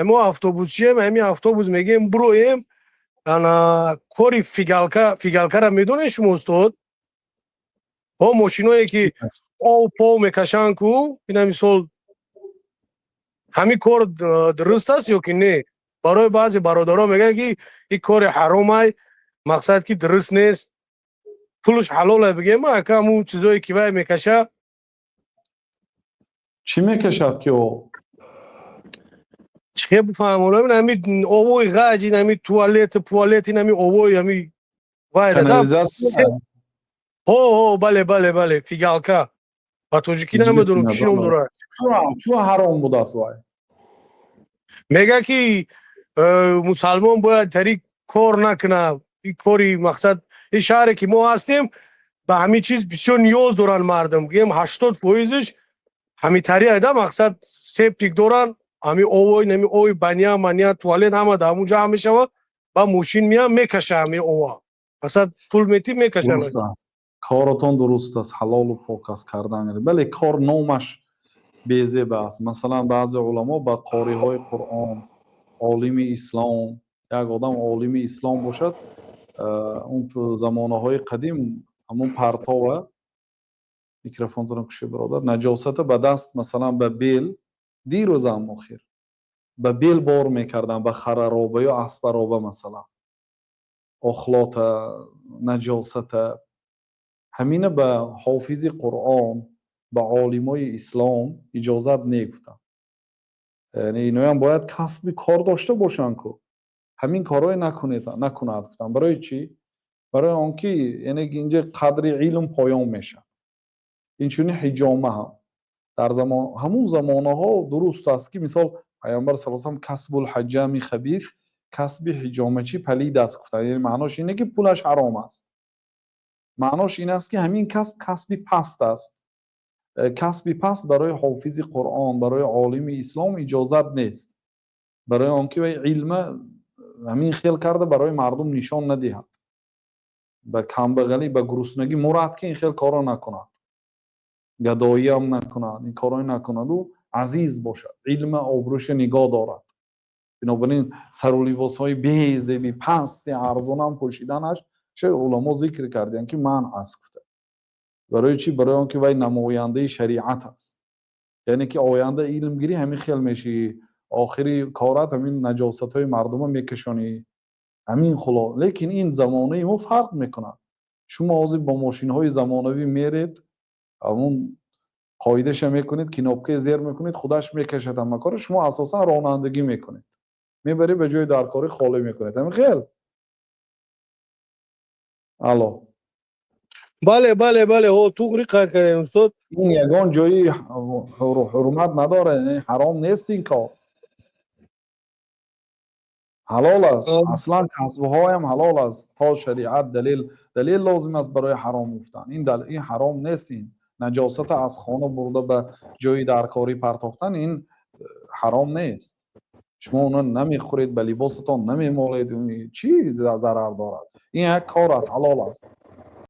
Мо автобусчием, ҳамин автобус мегем, буроем. Ана кори фигалка, фигалкара медонед шумо, устод? Ҳо, мошиное ки ов пов мекашанд ку, ина мисол, ҳамин кор дуруст аст ё ки не? Барои баъзе бародарон мегӯянд, ки ин кори ҳаромай, мақсад ки дуруст нест, пулш ҳалолай, бигем, ака, ҳамун чизое ки вай мекаша. Чӣ мекашад ки о? Чӣ бифаҳмонам, ин ҳами овои ғаҷ, ин ҳами туалет, пуалет, ин ҳами овои ҳами вай. Канализатсия? Ҳо, ҳо, бале, бале, бале, фигалка ба тоҷикӣ намедонам чӣ ном дорад. Чӯ ҳаром будааст вай? Мега ки мусалмон бояд тари кор накунад, ин кори, мақсад, ин шаҳре ки мо ҳастем, ба ҳамин чиз бисёр ниёз доранд мардум, гӯем, 80 фоизш ҳамин айда, мақсад, септик доранд, ҳамин овои, ҳамин ови баня маня, туалет, ҳама дар ҳамун ҷамъ мешавад, ба мошин меян, мекаша ҳамин ова, мақсад, пул метӣ, мекашанд. Дуруст аст, коротон дуруст аст, ҳалолу пок аст кардан, бале, кор номаш безеб аст. Масалан, баъзе уламо ба қориҳои Қуръон, олими ислом, як одам олими ислом бошад, он замонаҳои қадим ҳамун партова, микрофонтонро кушед, бародар, наҷосата ба даст, масалан, ба бел, дирӯзам охир ба бел бор мекарданд, ба харароба ё аспароба, масалан, охлота, наҷосата. Ҳамина ба ҳофизи Қуръон, ба олимои ислом иҷозат негуфтанд. Яъне иноям бояд касби кор дошта бошанд ку, ҳамин корҳое накунед, накунад гуфтанд. Барои чӣ? Барои он ки, яъне, инҷа қадри илм поён мешавад. Инчунин ҳиҷома ҳам дар замон, ҳамун замонаҳо дуруст аст, ки мисол Паёмбар صلى الله عليه وسلم كسب الحجام خبيث, касби ҳиҷомачӣ палид аст, гуфтанд. Яъне маънош ине ки пулаш ҳаром аст, маънош ин аст, ки ҳамин касб касби паст аст. Касби паст барои ҳофизи Қуръон, барои олими ислом иҷозат нест, барои он ки вай илма ҳамин хел карда барои мардум нишон надиҳад, ба камбағалӣ, ба гуруснагӣ мурад, ки ин хел корро накунад, гадоиам накунад, ин корҳое накунаду азиз бошад, илма, обрӯша нигоҳ дорад. Бинобар ин сару либосҳои безеби, пасти, арзонам пӯшиданаш ше уламо зикр кардиянд, ки манъ аст, гуфта. Барои чӣ? Барои он ки вай намояндаи шариат аст. Яъне ки оянда илм гирӣ, ҳамин хел мешӣ, охири корат ҳамин наҷосатҳои мардума мекашонӣ, ҳамин хуло. Лекин ин замонаи мо фарқ мекунад. Шумо ҳозир бо мошинҳои замонавӣ меред, ҳамун қоидаша мекунед, кнопкаи зер мекунед, худаш мекашад ҳама кора. Шумо асосан ронандагӣ мекунед, мебаред ба ҷои даркорӣ, холӣ мекунед, ҳамин хел. Алло? Бале, бале, бале, ҳо, туғри қайд кардем, устод. Ин ягон ҷои ҳурмат надорад, ҳаром нест, ин кор ҳалол аст. Аслан касбҳоям ҳалол аст, то шариат далел лозим аст барои ҳаром гуфтан. Ин ҳаром нест. Ин наҷосата аз хона бурда ба ҷои даркорӣ партофтан, ин ҳаром нест. Шумо онро намехӯред, ба либосатон намемолед, чӣ зарар дорад? Ин як кор аст, ҳалол аст.